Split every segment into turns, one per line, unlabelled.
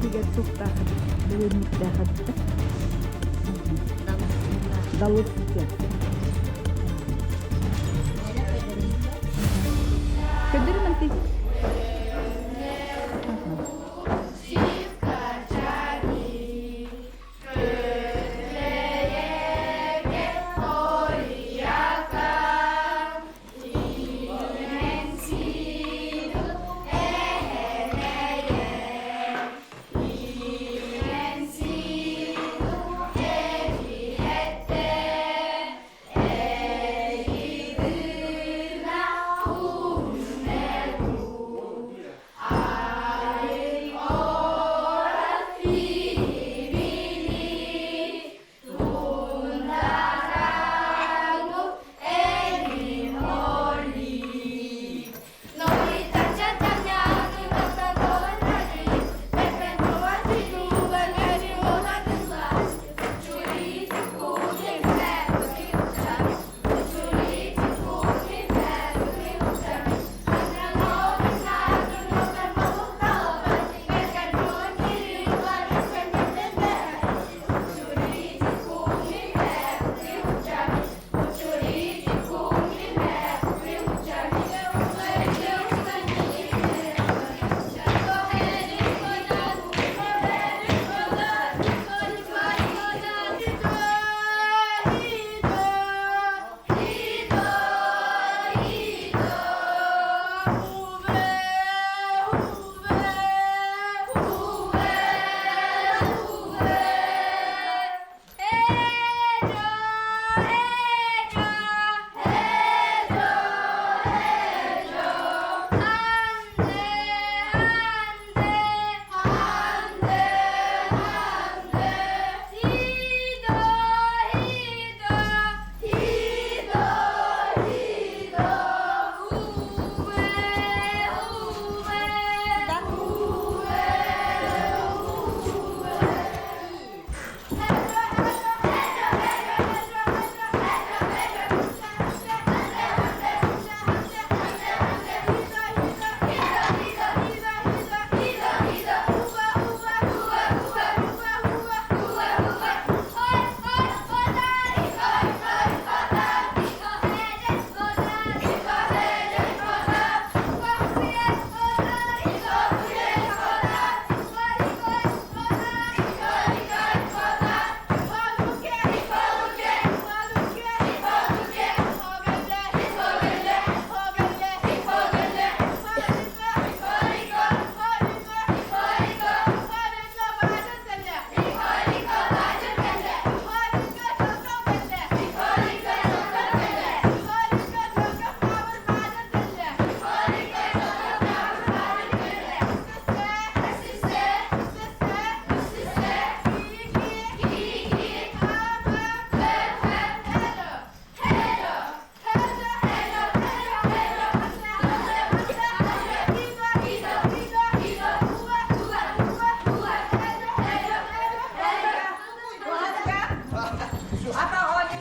иһигэр туохтаах эбит, бөлөннүктээх эбит Далыс диэн. Көрдөрүм антый.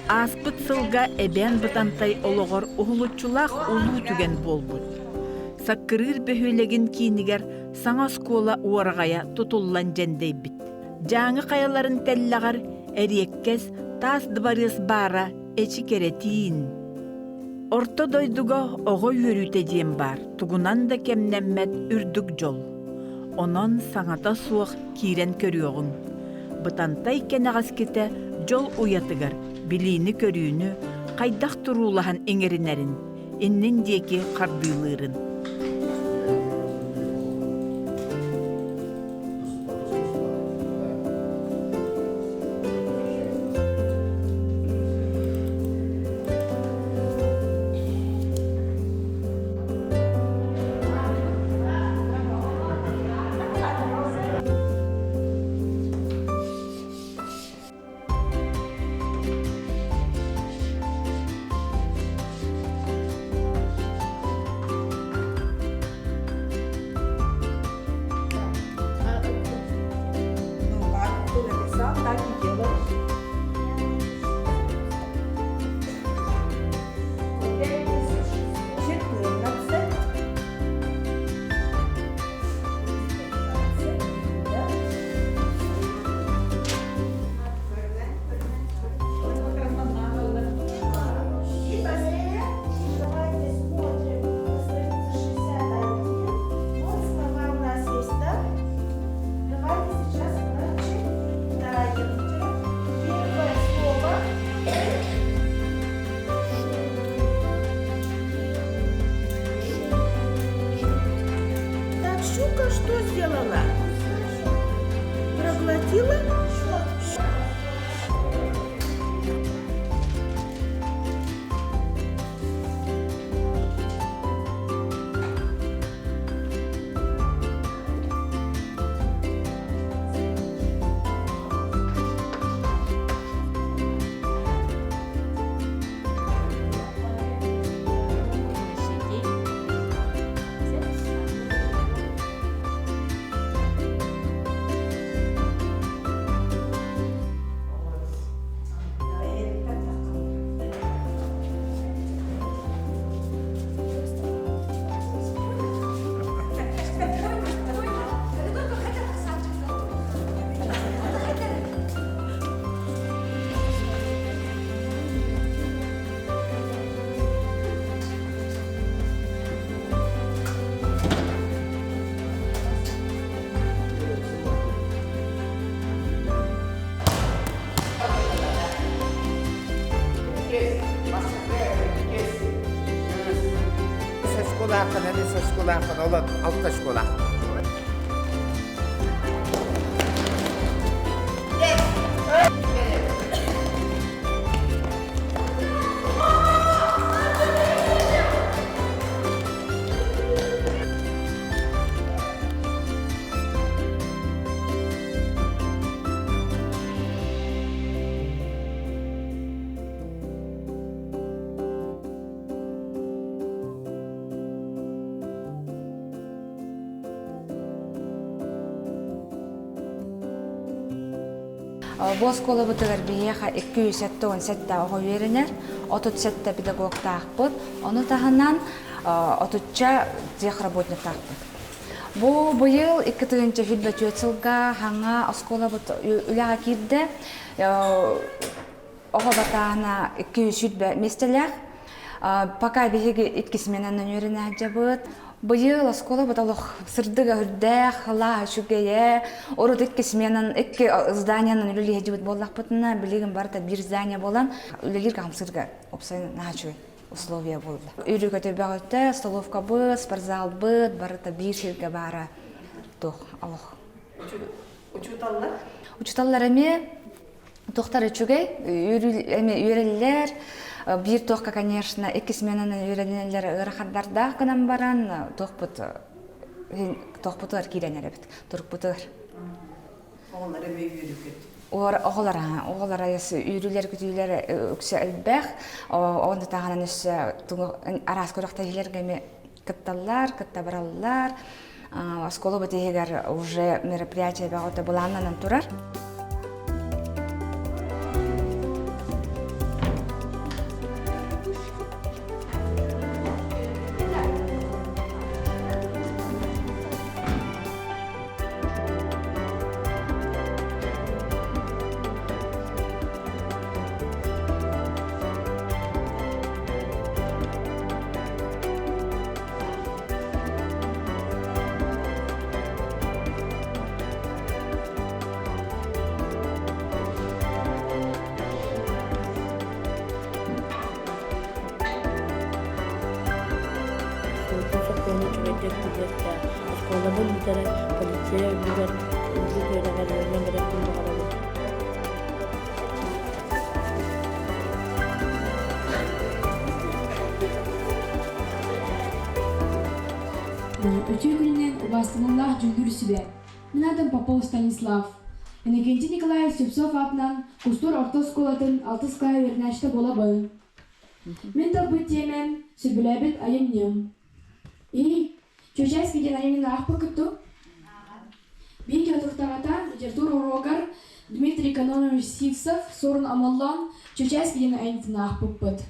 Ааспыт сылга Эбээн Бытантай олоҕор уһулуччулаах улуу түгэн буолбут. Саккырыыр бөһүөлэгин киинигэр саҥа оскуола уораҕайа тутуллан дьэндэйбит. Дьааҥы хайаларын тэллэҕэр эриэккэс таас дыбарыас баара эчи кэрэтиин. Орто дойдуга оҕо үөрүүтэ диэн баар, тугунан да кэмнэммэт үрдүк дьол. Онон саҥата суох киирэн көрүөҕүҥ. Бытантай кэнэҕэскитэ дьол уйатыгар билиини-көрүүнү хайдах туруулаһан иҥэринэрин, иннин диэки хардыылыырын. Что сделала? Проглотила?
Школааххын, эн школааххын, ол алта школаах.
Бу оскуолабытыгар биһиэхэ 277 оҕо үөрэнэр, 37 педагогтаахпыт, ону таһынан отучча техработниктаахпыт. Бу быйыл 2024 сылга хаҥа оскуолабыт үлэҕэ киирдэ. Оҕо батааһына 220 миэстэлээх. Пока биһиги икки сменанан үөрэнэ сылдьабыт. Быйыл оскуолабыт олох сырдыга үрдээх, лаа үчүгэйэ. Урут икки сменан, икки зданиянан үлэлии сылдьыбыт буоллахпытына, билигин барыта биир здание буолан, үлэлииргэ хамсыырга уопсайынан наһаа үчүгэй условия буолла. Үрүгэ төбөҕүтэ, столовкабыт, спортзалбыт барыта биир сиргэ баара туох олох.
Учууталлар?
Учууталлар эмиэ Туохтар үчүгэй, эми үөрэллэр. Биир туохка, конечно, икки сменаны үөрэнэллэр ыарахандардаах гынан баран, туохпут туохпутугар киирэн эрэбит, турукпутугар.
Оҕолор эми үөрүкүт?
Оҕолор, оҕолор үүрүүлэр күтүүлэр үксэ элбэх. Онно таһынан өссө араас күрэхтэһиилэргэ эми кытталлар, кытта бараллар. Оскуола бытыһыгар уже мероприятие бөҕөтө былааннанан турар.
Сокуону үчүгэйдик билиэхтээх. Оскуолабын бүтэрэн, полиция үрдүгэр үрдүк үөрэҕэр үөрэнэн барыахпын баҕарабын.
Үтүө күнүнэн убаастабыллаах дьүүллүүр сүбэ. Мин аатым Попов Станислав. Иннокентий Николаев Слепцов аатынан Кустуур орто оскуолатын алтыс кылааһа үөрэнээччитэ буолабын. Мин талбыт тиэмэм сөбүлээбит айымньым. И Чүөчээски диэн айымньыны аахпыккыт дуу? Биир отуктаҕата литература уруогар Дмитрий Кононович Сивцев Суорун Омоллоон Чүөчээски диэн айымньытын аахпыппыт.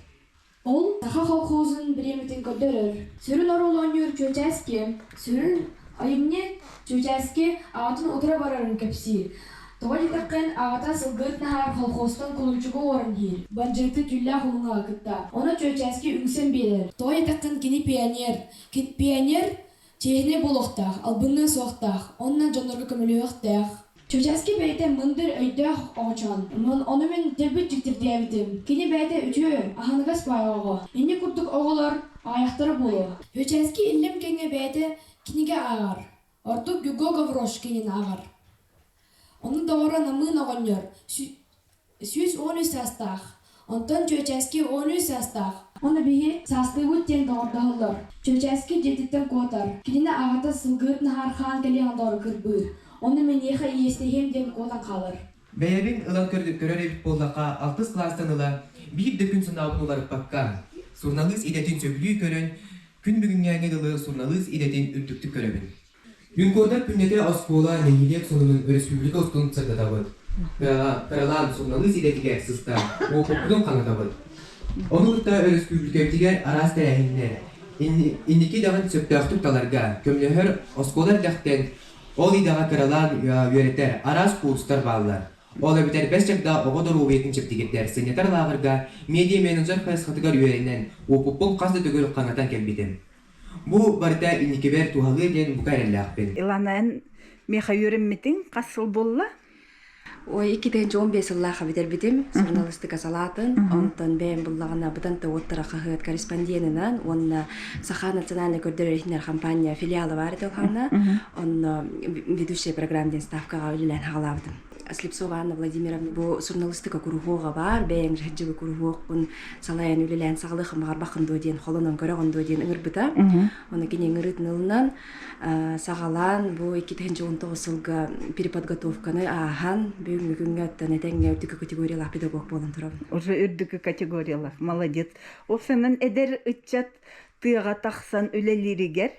Ол саха колхозун бириэмэтин көрдөрөр. Сүрүн оруолу оонньуур Чүөчээски, сүрүн айымньы Чүөчээски аҕатын утары барарын кэпсиир. Тоҕо диэтэххин, аҕата сылгыһыт Наһаар колхозтан кулунчугу уоран иһиир, бандьыыты түүллээх улуҥаҕа кытта. Ону Чүөчээски үҥсэн биэрэр. Тоҕо диэтэххин, кини пионер. Пионер чиэһинэй буолуохтаах, албынныа суохтаах, уонна дьоннорго көмөлөһүөхтээх. Чүөчээски бэйэтэ мындыр өйдөөх оҕочоон. Ону мин дэлби дьиктиргээбитим. Кини бэйэтэ үтүө, аһыныгас баай оҕо. Инник курдук оҕолор аҕыйахтара буолуо. Чүөчээски иллэм кэмҥэ бэйэтэ кинигэ ааҕар. Ордук Гюго Гаврош кинини ааҕар. Ону доҕоро Намыын оҕонньор 113 саастаах, онтон Чүөчээски 13 саастаах. Ону биһи саастыыбыт диэн доҕордоһоллор. Чүөчээски дьиэтиттэн куотар, кинини аҕата сылгыһыт Наһаархаан кэлиэн доҕор кырбыыр. Ону миниэхэ иэстэһиэм диэн куотан хаалар.
Бэйэбин ылан көрөр эбит буоллахха, алтыс кылаастан ыла биир да күн санаабын уларыппакка, суруналыыс идэтин сөбүлүү көрөн, күн бүгүҥҥээҥҥэ дылы суруналыыс идэтин үрдүктүк көрөбүн. Юнкордар күннэтэ оскуола, нэһилиэк сонунун өрөспүүбүлүкэ устун сырдатабыт. Кыралаан суруналыыс идэтигэр сыстан, уопуппутун хаҥатабыт. Ону кытта өрөспүүбүлүкэбитигэр араас тэрээһиннэр, инники идэҕин сөптөөхтүк таларга көмөлөһөр оскуола эрдэхтэн ол идэҕэ кыралаан үөрэтэр араас курстар бааллар. Ол эбэтэр бэс чагда оҕо доруобуйатын чэбдигирдэр сынньатар лааҕырга медиа-менеджер хайысхатыгар үөрэнэн, уопуппун хас да төгүл хаҥатан кэлбитим. Бу барыта инникибэр туһалыа диэн бука эрэллээхпин.
Илана, эн миэхэ үөрэммитиҥ хас сыл буолла?
Ой, 2015 сыллаахха бүтэрбитим суруналыыстыка салаатын. Онтон бэйэм буллаҕына быдан уоттара хаһыат корреспонденынан уонна Саха национальнай көрдөрөр иһинэр компания филиала баар этэ улаана. Онно ведущая программ диэн ставкаҕа үлэлээн хаҕалаабытым. Слепцова Анна Владимировна бу суруналыыстыка куруһуога баар, бэйэҥ дьыһыдьыбы куруһуокпун салайан үлэлээн саҕалыаххын баҕарбаххын дуо диэн холонон көрөҕүн дуо диэн ыҥырбыта. Ону кини ыҥырыытын ылынан саҕалаан бу 2019 сылга переподготовканы ааһан бүгүҥҥү күҥҥэ оттон этэҥҥэ үрдүкү категориялаах педагог буолан турабын.
Уже үрдүкү категориялаах, молодец. Уопсайынан эдэр ыччат тыаҕа тахсан үлэлииригэр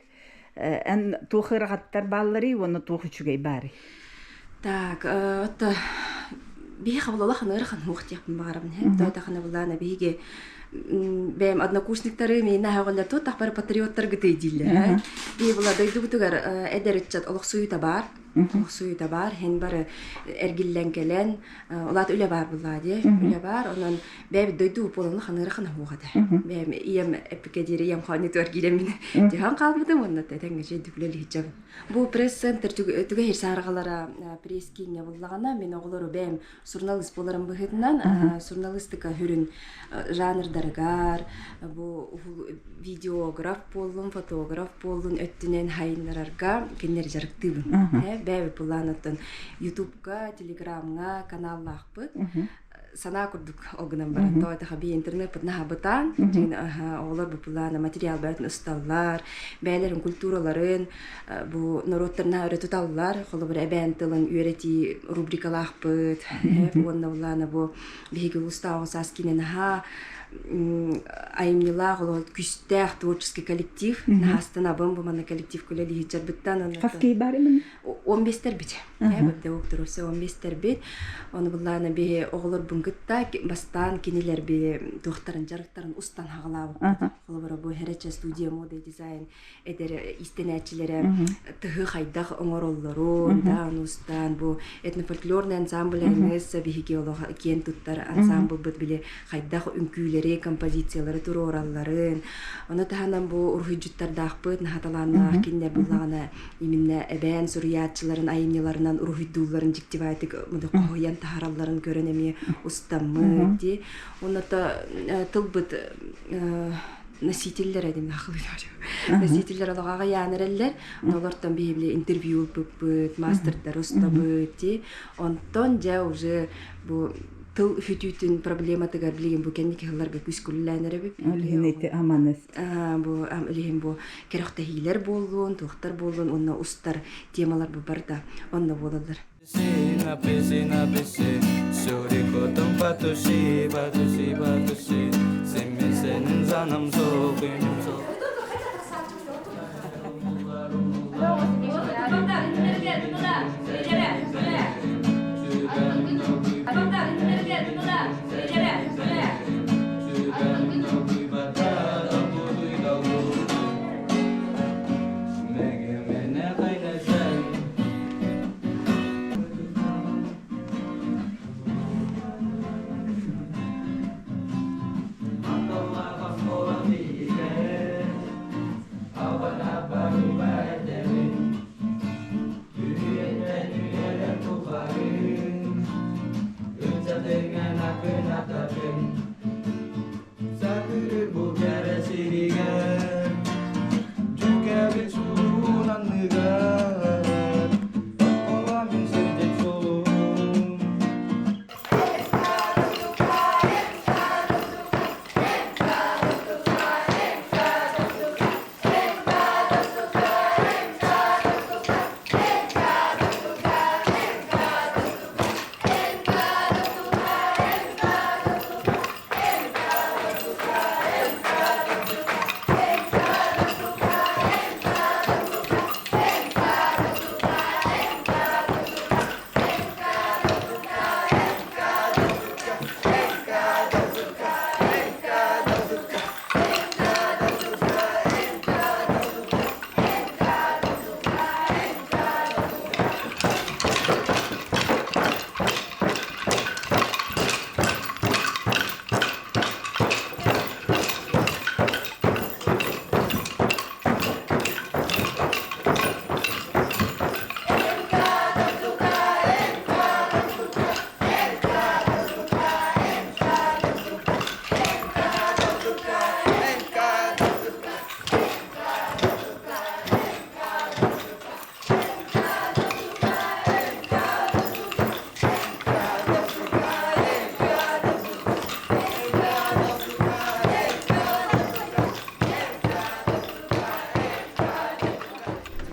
эн туох ыарахаттар баалларый уонна туох үчүгэй баарый?
Так, отто биһи хабылалахан ыарахан хуох диэхпин баҕарабын һэ. Тоотахана булаана биһиги бэйэм однокурсниктары миинэ аһаҕаллар туох бары патриоттар гытый дииллэр. Биһи була дойдубутугар эдэр ыччат олохсуйута баар. Олохсуйута баар, һин бары эргиллэн кэлэн, улаат үлэ баар буллаа дии. Үлэ баар, онон бэйэбит дойду буолан ханыыра ханаһуох этэ. Бэйэм ийэм эппикэ диэри ийэм хоонньутугар киирэммин түһэн хаалбытым уонна тэҥҥэ дьиэ Бу пресс-центр түгэһир сааргалара пресс-кииҥҥэ буллаҕына, мин оҕолору бэйэм суруналыыс буоларым быһыытынан суруналыыстыка сүрүн жанрдарыгар бу видеограф буоллун, фотограф буоллун өттүнэн хайыннарарга кинилэри дьарыктыыбын. Бэйэбит былаан оттон Ютубка, Телеграмҥа каналлаахпыт. Санаа курдук ол гынан баран тоойдоха би интернет наһабытаан дьиҥ оҕолор бу плана материал бөтүн усталлар бэйэлэрин культураларын бу норуоттарына өрө туталлар холобур эбээн тылын үөрэтии рубрикалаахпыт уонна улаана бу биһиги улуустааҕы саас киинэ наһаа айымньылаах олох күстээх творческий коллектив наһаастанабын бу манна коллектив күлэлиһиччэрбиттан
Хас киһи бар именно?
15-тербит. Бэбдэ 15-тербит. Ону буллаана биһи оҕолорбун кытта бастаан кинилэр би туохтарын дьарыктарын устан хаҕалаабыппыт. Холобура бу Херече студия мода дизайн эдэр истэнээччилэрэ тыһы хайдах оҥороллорун, даан устан бу этнофольклорный ансамбль АНС биһиги олох киэн туттар ансамблбыт били хайдах үҥкүүлэри, композициялары туруоралларын. Ону таһынан бу уруһуйдьуттардаахпыт, наһаталааннаах кинилэр буллаҕына именно эбээн суруйааччыларын айымньыларынан уруһуйдуулларын дьиктибаайтык хоһуйан таһаралларын көрөн эмиэ устаммыт дии. Онно тылбыт носителлэр этим носителлэр олоҕо аҕыйаан эрэллэр. Олортон биһибили интервью ылбыппыт, мастердар устабыт дии. Онтон дьэ уже бу тыл үтүүтүн проблематыгар билигин бу кэнники сылларга күскүллээн эрэбит.
Билигин ити аманыс.
Бу билигин бу кэрэхтэһиилэр буоллун, туохтар буоллун уонна устар темалар бу барыта онно буолаллар.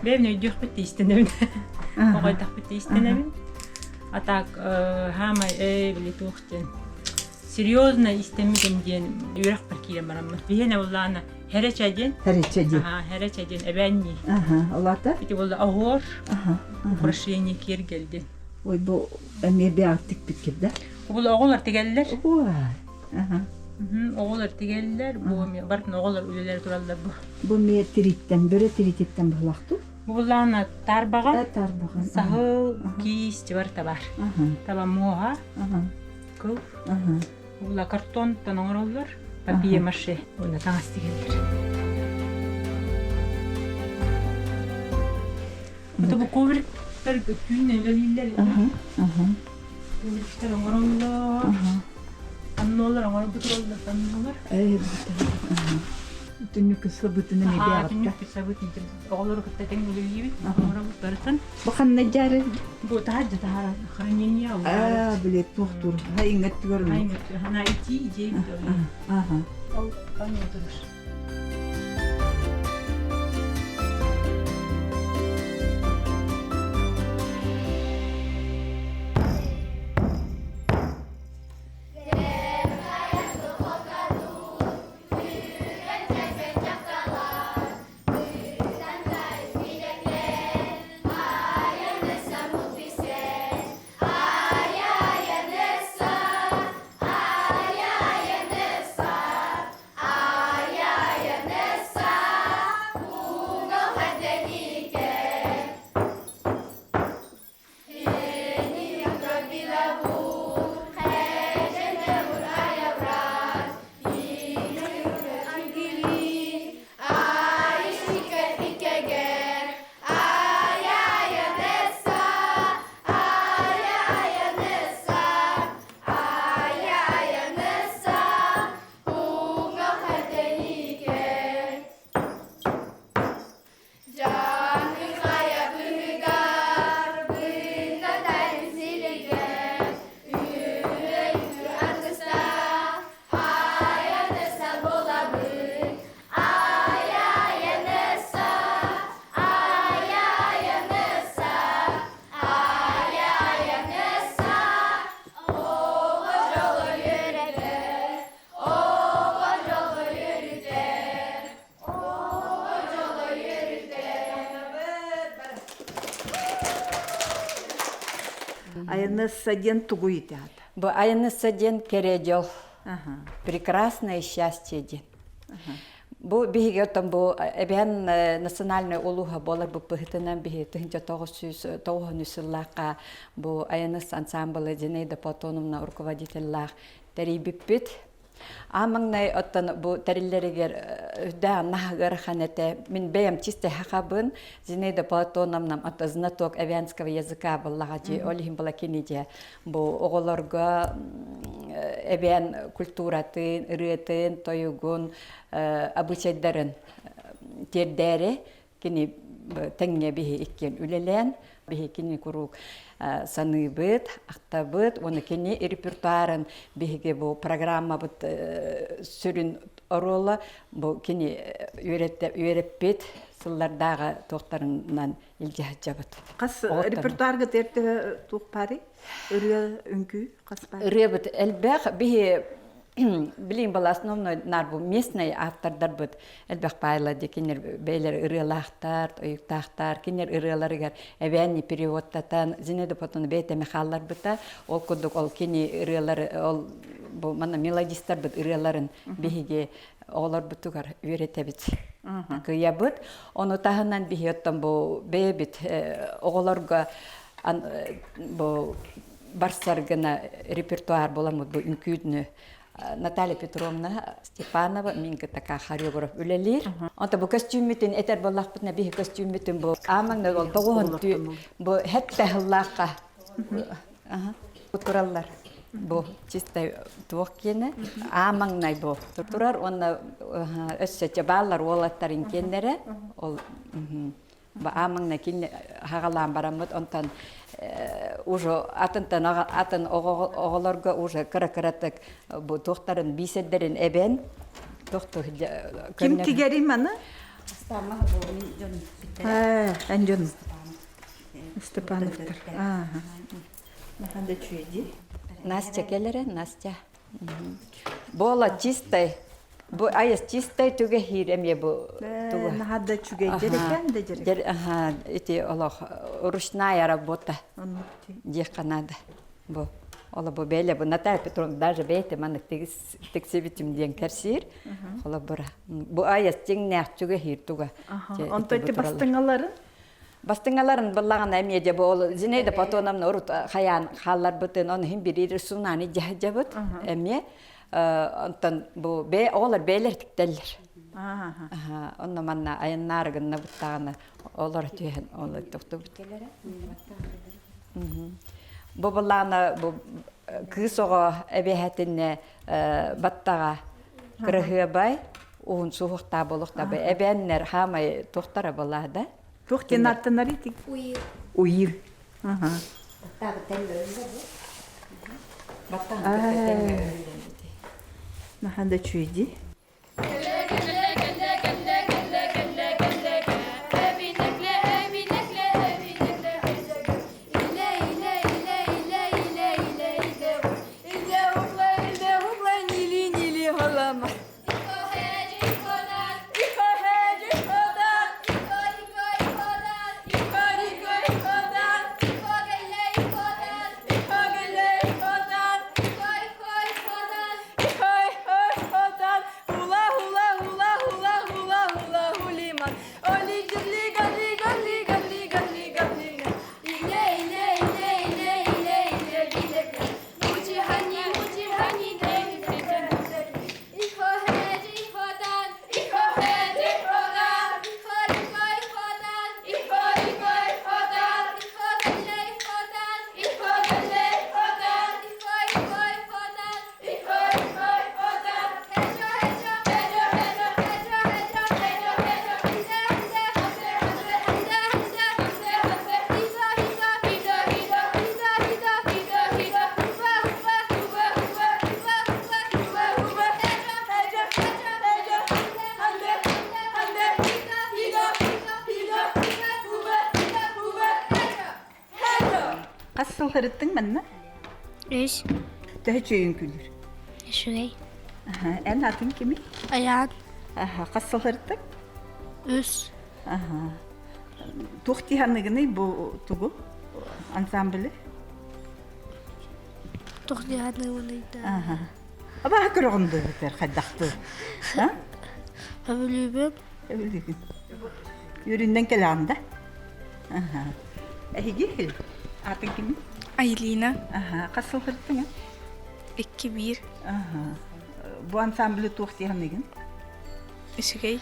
Бэйэм өйдүөхпүт тиистэнэбин. Оҕойдохпут тиистэнэбин. А так хаамай ээ били туох диэн серьезно истэммитим диэн үөрэхпэр киирэн бараммын. Биһиэнэ буллаана Хэрэчэ диэн.
Хэрэчэ диэн.
Аха, хэрэчэ диэн эбээннии.
Аха, олата?
Ити буолла оһуор, украшение киэргэл диэн.
Ой, бу эмиэ бэҕэттик биккир да?
Бу оҕолор тигэллэр.
Ой, аха.
Оҕолор тигэллэр, бу бартын оҕолор үлэлэр тураллар бу.
Бу эмиэ тириттэн, бөрө тирититтэн быһылахту?
Бу буллаана тарбаҕа,
тарбаҕа,
саһыл, киис, бар табар. Таба муоһа, кыл. Ула картонтан оҥороллор, папье-маше уонна таҥас тигэллэр. Это бу ковриктар түүн үлэлииллэр. Ковриктар оҥороллор. Паннолар оҥорбут оллор паннолар.
Түннүк сабытын эмиэ бэҕэтта.
Түннүк сабытын оҕолору кытта тэҥ үлэлиибит. Оҥоробут барытын.
Бу ханна дьары?
Бу таһырдьа таһара хранение
Аа, биле туохтуур. Ха иҥэттигэр
Хана ити идея
Аха.
Ол панно турар.
Айанысса диэн тугуй итаата?
Бу айанысса диэн кэрэ дьол. Прекрасное счастье диэн. Бу биһиги оттон бу эбээн национальнай улууһа буолар бу быһытынан биһи 1993 сыллаахха бу Айаныс ансамблы Зинаида Платоновна руководителлаах тэрийбиппит. Аан маҥнай оттон бу тэриллэригэр үрдээх наһыгар этэ. Мин бэйэм чисто хахабын Зинаида Платоновна ото знаток эвенского языка буоллаҕа дии. Ол иһин была кини дьэ бу оҕолорго эбээн культуратын, ырыатын, тойугун, обычайдарын тиэрдээри кини тэҥҥэ биһи иккиэн үлэлээн биһи кини куруук саныыбыт, ахтабыт уонна кини репертуарын биһиги бу программабыт сүрүн оруола бу кини үөрэппит сыллардааҕы туохтарынан илдьэ сылдьабыт.
Хас репертуарга тиэртэ туох баарый? Ырыа, үҥкүү хас баар?
Ырыабыт элбэх. Биһи билин была основной нар бу местный автордарбыт элбэх пайла ди кинер бэйлер ырыалаахтар, ойуктаахтар, кинер ырыаларыгар эбээнни переводтатан Зинаида Платоновна бэйэтэ мехалларбыта ол курдук ол кини ырыалары ол бу манна мелодистарбыт ырыаларын биһиги оҕолорбутугар үөрэтэбит кыйабыт ону таһынан биһи оттон бу бэйэбит оҕолорго бу барсар гына репертуар буламмыт бу үҥкүүнү Наталья Петровна Степанова мин кытта хореограф үлэлиир. Онто бу көстүүммүтүн этэр буоллахпытына биһи көстүүммүтүн бу аамаҥна ол тоҕуһун бу хэтте хыллаахха тураллар. Бу чисто туох киэнэ аамаҥнай бу турар уонна өссө бааллар уолаттарын киэннэрэ ол Аамаҥна кин хагалаан бараммыт онтон уже атынтан атын оҕолорго уже кыра-кыратык бу туохтарын биисэрдэрин эбэн
Ким тигэрий маны?
Эн дьон Степановтар.
Настя келере, Настя. Бола чистай. Бу айас чистай түгэ хиир эмиэ бу тугу.
Наһаа да үчүгэй дьэрэкээн да дьэрэкээн.
Ага, ити олох ручная работа. Диэххэ надо. Бу Ола бу бэлэ бу Наталья Петровна даже бэйте маннык тиксибитим диэн кэрсиир. Холобура. Бу айас тиҥнээх түгэ хиир туга.
Онто ити бастыҥаларын?
Бастыҥаларын быллаҕына эмиэ дьэ бу ол Зинаида Платоновна урут хайаан хаалларбытын оны иһин бириир сунааны дьаһдьабыт эмиэ онтон бу бээ оҕолор бээлэр тиктэллэр. Онно манна айаннаары гынна буттаҕына олор түһэн ол тохтубут. Бу былаана бу кыыс оҕо эбэһэтинне баттаҕа кыраһыабай уһун суһуохтаа буолуохтаабай эбээннэр хаамай туохтара балаа да
Туох диэн аттанар ити?
Уйр.
Уйр. Аха. Наһаа да үчүгэй Хас сыл сырыттыҥ манна?
Үс.
Төһө үчүгэйин күлүр?
Үчүгэй.
Эн атын кими?
Айаан.
Хас сыл сырыттыҥ?
Үс.
Туох дии саныгыный бу тугу? Ансамблы?
Туох дии саныыбыный да?
Абааһы көрөҕүн дуу битэр хайдахтыы?
Сөбүлүүбүн.
Сөбүлүүгүн. Үөрүүннэн кэлэҕин да? Эһиги аатын кимий?
Айлина.
Хас сыл сырыттыҥ?
2-1.
Бу ансамблы туох дии саныыгын?
Үчүгэй.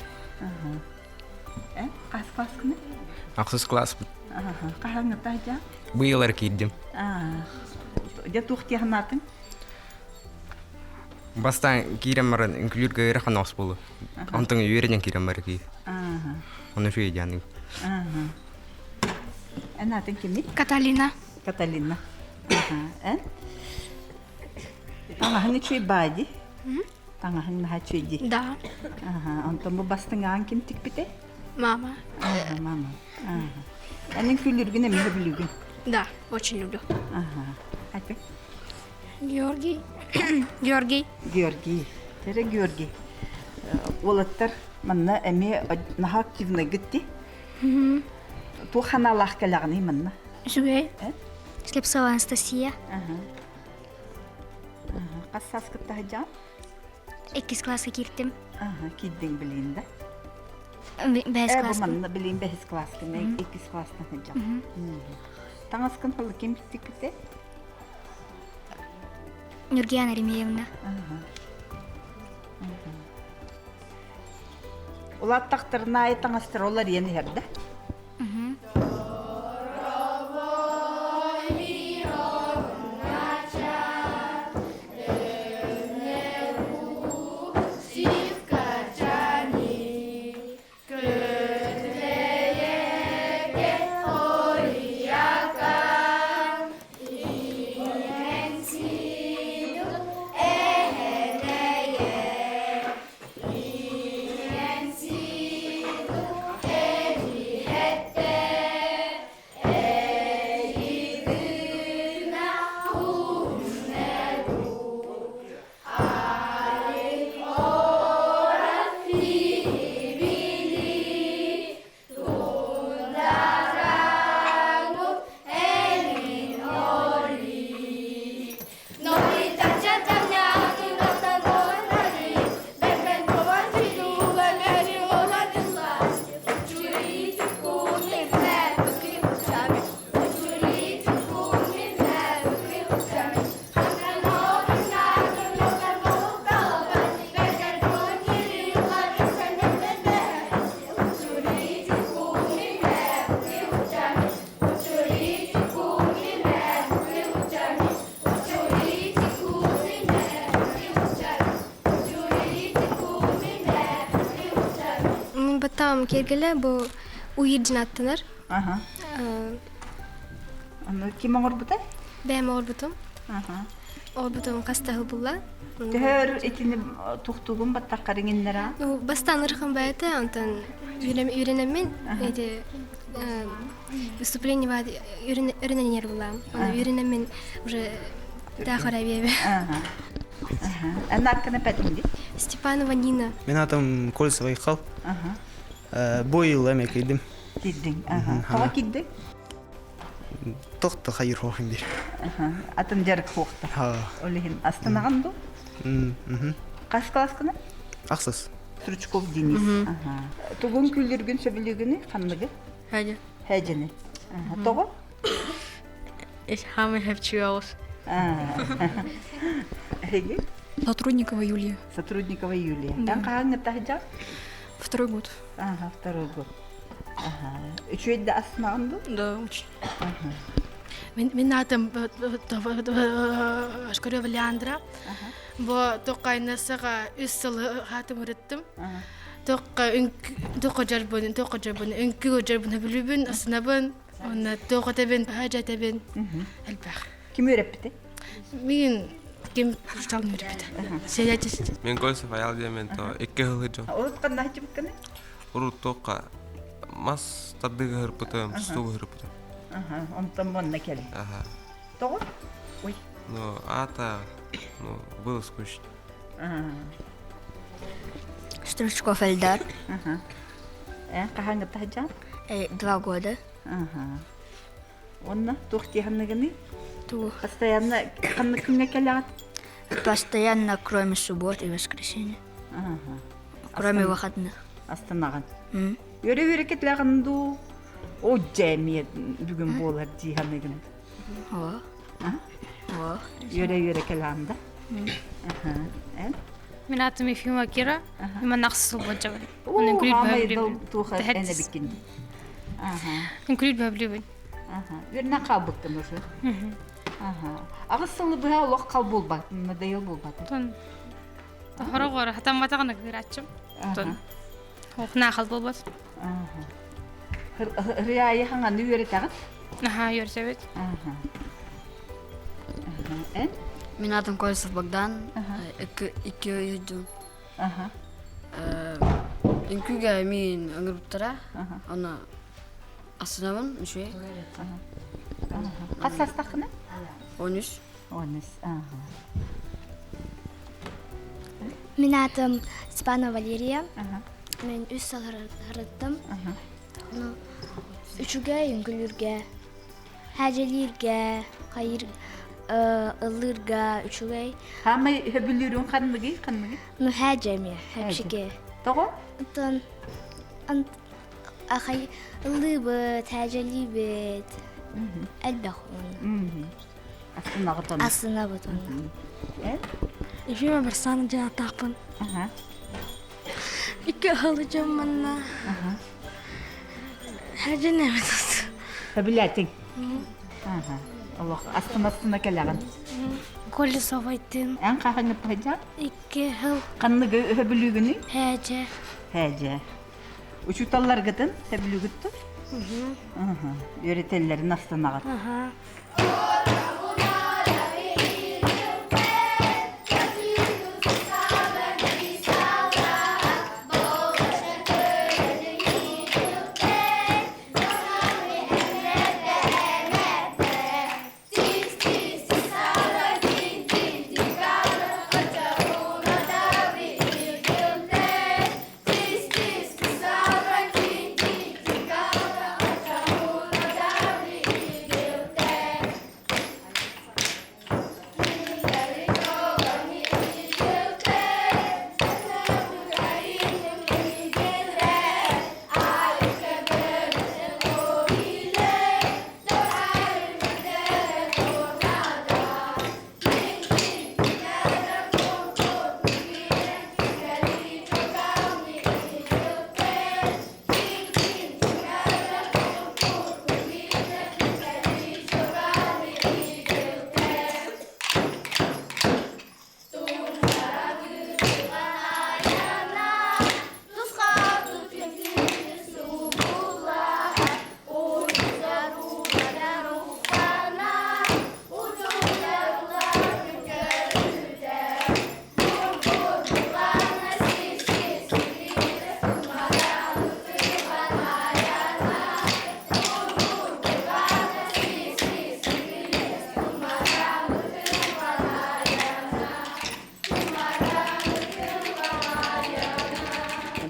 Э, хас класскыны?
Ахсыс класспыт.
Хаһааҥҥыта дьа?
Быйылар киирдим.
Дьэ туох дии санаатыҥ?
Бастаан киирэн баран үҥкүүлүүргэ ыарахан оҕус буолу. Онтон үөрэнэн киирэн бары киир. Ону үчүгэй диэн.
Эн аатыҥ кимий?
Каталина.
Каталина. Эн? Таҥаһыҥ үчүгэй баа дии? Таҥаһыҥ наһаа үчүгэй дии?
Да.
Онтон бу бастыҥаҕын ким тикпитэ?
Мама.
Мама. Эн үҥкүүлүүргүн эмиэ сөбүлүүгүн?
Да, очень люблю.
Аты?
Георгий. Георгий.
Георгий. Тере Георгий. Уолаттар манна эмиэ наһаа активныйгыт дии. Туох ханаалаах кэлэҕиний манна?
Үчүгэй. Слепцова Анастасия.
Хас сааскытта сылдьаҕын?
Иккис класска кииртим.
Киирдиҥ билигин да?
Бэһис
Э, бу
класска.
манна билигин бэһис класска, иккис класстан сылдьаҕын. Таҥаскын халы ким тикпитэ?
Нюргияна Ремеевна.
Улааттахтарына аайы таҥастар олар иэн иһэр да?
Баттаҕым киэргэлэ бу уир дьин аттанар.
Аха. Аны ким оҥорбута?
Бэйэм оҥорбутум. Оҥорбутум хас да сыл булла.
Төһөр итини тухтугун баттаххар иҥиннэрэ?
Ну, бастаан ырхан бэйэтэ, онтон үөрэнэммин эти выступление үөрэнэн булаам. Оны үөрэнэммин уже таахара биэбэ.
Эн аккына пэтинди?
Степанова Нина.
Мен атым Кольцева Айхал. Бу йыл эме кирдим.
Кирдиң. Тоҕо кирдиң?
Тохто хайыр хоохин бир.
Атын дьарык хуохта. Ол иһин астынаҕын ду? Хас класскына?
Ахсыс.
Стручков Денис. Тугун күлүргүн сөбүлүүгүнүй ханныгы?
Хәдьэ.
Хәдьэни. Тоҕо?
Хамы хепчиолос.
Эһиги?
Сотрудникова Юлия.
Сотрудникова Юлия. Эн хаһан таһдьа?
Второй год.
Ага, второй год. Ага. Үчүгэй да асмаҕын ду?
Да, очень.
Мин аатым Шкарева Леандра. Бу тоққайнасаға үс сыл хаатым ырыттым. Тоққа тоққа жарбын, тоққа жарбын, үҥкү жарбын бүлүбүн, асынабын, онна тоқатабын, хажатабын, элбэх.
Ким үөрэппити?
Мин ким курсалын үөрэппитэ. Сәйәтис.
Мен Кольцев аял диэмен то икки хылы дьон.
Урут ханна хачыбыккыны?
Урут тоққа мас тардыгы хырпытым, стугу хырпытым.
Онтон манна кэлин.
Ага.
Тоҕо? Ой.
Ну, ата, ну, было скучно.
Стручков Эльдар.
Хаһааҥҥыта сылдьаҕын?
2 года.
Онно туох дии
Тугу?
Постоянно ханнык күҥҥэ кэлэҕит?
Постоянно, кроме суббот и воскресенья. Кроме выходных.
Астынаҕын. Үөрэ үөрэ кетлэҕин дуу? О дьэ эмиэ бүгүн буолар дии ханыгын.
О. О.
Үөрэ үөрэ кэлэҕин да? Эн?
Мин атым Ефимова Кира. Мен ахсыс сыл болжабын.
Туха эн эбиккин.
Үҥкүүлүүр бөбүлүүбүн.
Үөрэнэн хаалбыккын уже. 8 сылы быһа олох хал буолбат, надоел буолбат.
Тон Хороҕор хатамматаҕына кыырааччым. Тон Охна хал буолбат.
Ырыа хаҥаны үөрэтэҕит?
Аха, үөрэтэбит.
Эн?
Мин атым Колесов Богдан, икки өйдүм. Үҥкүүгэ миин ыҥырбыттара, аны астынабын үчүгэй.
Хас саастааххына?
13.
13.
Мин атым Степанова Валерия. Мен 3 сыл сырыттым. Үчүгэй үҥкүүлүүргэ, хәдьэлииргэ, хайыр ыллыырга үчүгэй.
Хаамай сөбүлүүрүн ханныгый ханныгый?
Ну хәдьэ эмиэ, хэпшиге.
Тоҕо?
Оттон ахай ыллыыбыт, хәдьэлиибит. Элбэх онно.
Астынаҕыт онно.
Астынабыт онно.
Ефима Барсана диэн ааттаахпын. Икки ыһылы манна. Хәдьэнэбит.
Сөбүлээтиҥ? Олох астына-астына кэлэҕин.
Колесов айттым.
Эн хаһаҥҥыт сылдьар?
2 сыл.
Ханныгы сөбүлүүгүнүй?
Хәдьэ.
Хәдьэ. Учууталларгытын сөбүлүүгүт дуо? Үөрэтэллэрин астынаҕыт.
Аха.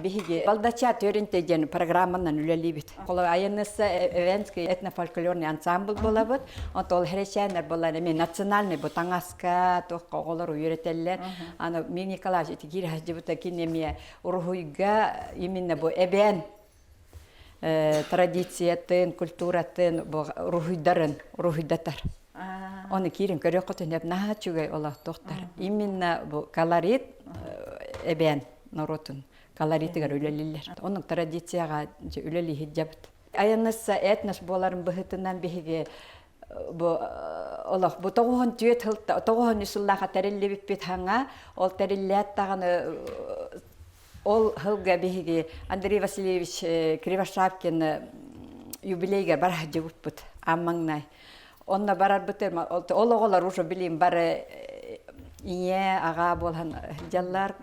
биһиги Балдача төрүнтэ диэн программанан үлэлиибит. Холо айанныса эвенский этнофольклорный ансамбль буолабыт. Онто ол хрещенер буолан эми национальный бу таҥаска туохха оҕолор үөрэтэллэр. Аны Мин Николаевич ити киир сылдьыбыта кини эмиэ уруһуйга именно бу эбээн традициятын, культуратын бу уруһуйдарын уруһуйдатар. Оны киирин көрүөххүтүн наһаа үчүгэй олохтоохтор. Именно бу колорит эбээн норуотун колоритыгар үлэлииллэр. Оннук традицияҕа үлэлии сылдьабыт. Айаннасса этнос буоларын быһыытынан биһиги бу олох бу тоҕуһун түөт сыл тоҕуһун үс сыллааха тэриллибиппит хаҥа ол тэриллээт даҕаны ол сылга биһиги Андрей Васильевич Кривошапкин юбилейга бар сылдьыбыппыт аан Онно барарбыт ол оҕолор уже билим бары ийэ аҕа буолан дьаллар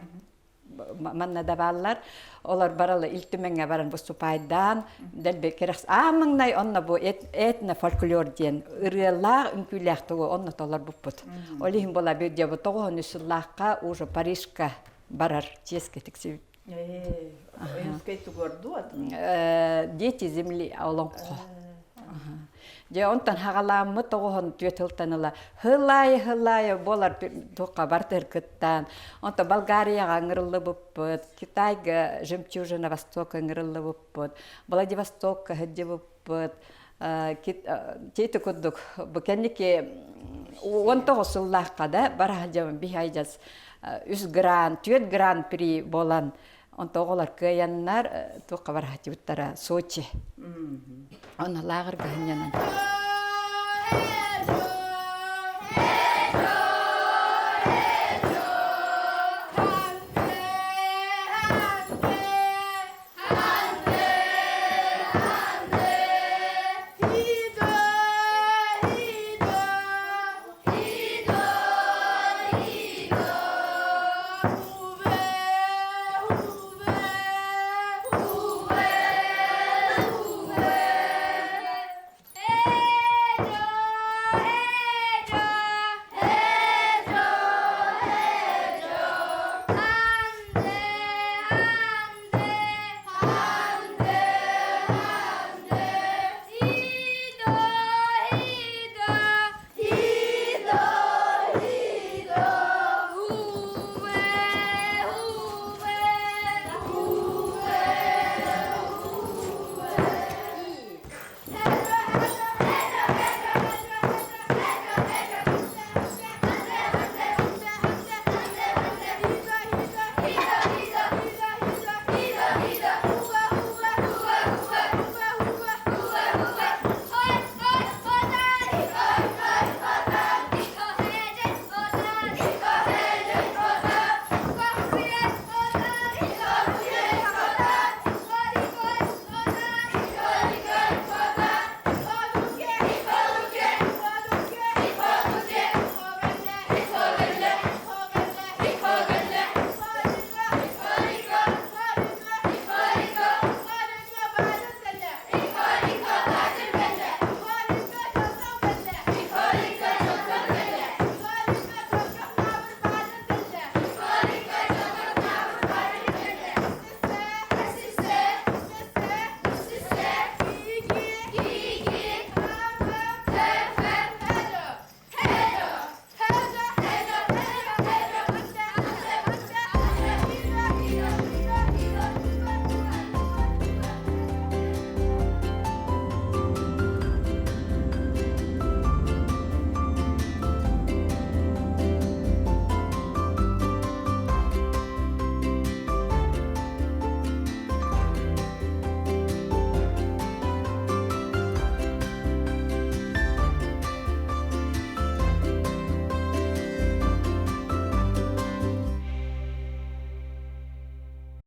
манна да бааллар. Олор баралы Ил Түмэҥҥэ баран выступайдаан дэлби кэрэхс аа маҥнай онно бу этно фольклор диэн ырыалаах үҥкүүлээх тугу онно толорбуппут. Ол иһин буола бу дьэ бу тоҕуһун сыллаахха уже Парижка барар чиэскэ тиксибит.
Ойуунскай тугордуу
Дети земли олоҥхо. Дьэ онтон хаҕалааммыт тоҕуһун түөт сылтан ыла хылаайы-хылаайы буолар туохха бартыр кыттаан онто Болгарияҕа ыҥырыллыбыппыт, Китайга Жемчужина Востока ыҥырыллыбыппыт, Владивостокка сылдьыбыппыт, тиити курдук бу кэнники 19 сыллаахха да бара сылдьабын биһи үс гран, түөрт гран-при буолан Онто оҕолор кыайаннар туохха барааччыбыттара Сочи. Онно лааҕырга сынньанан.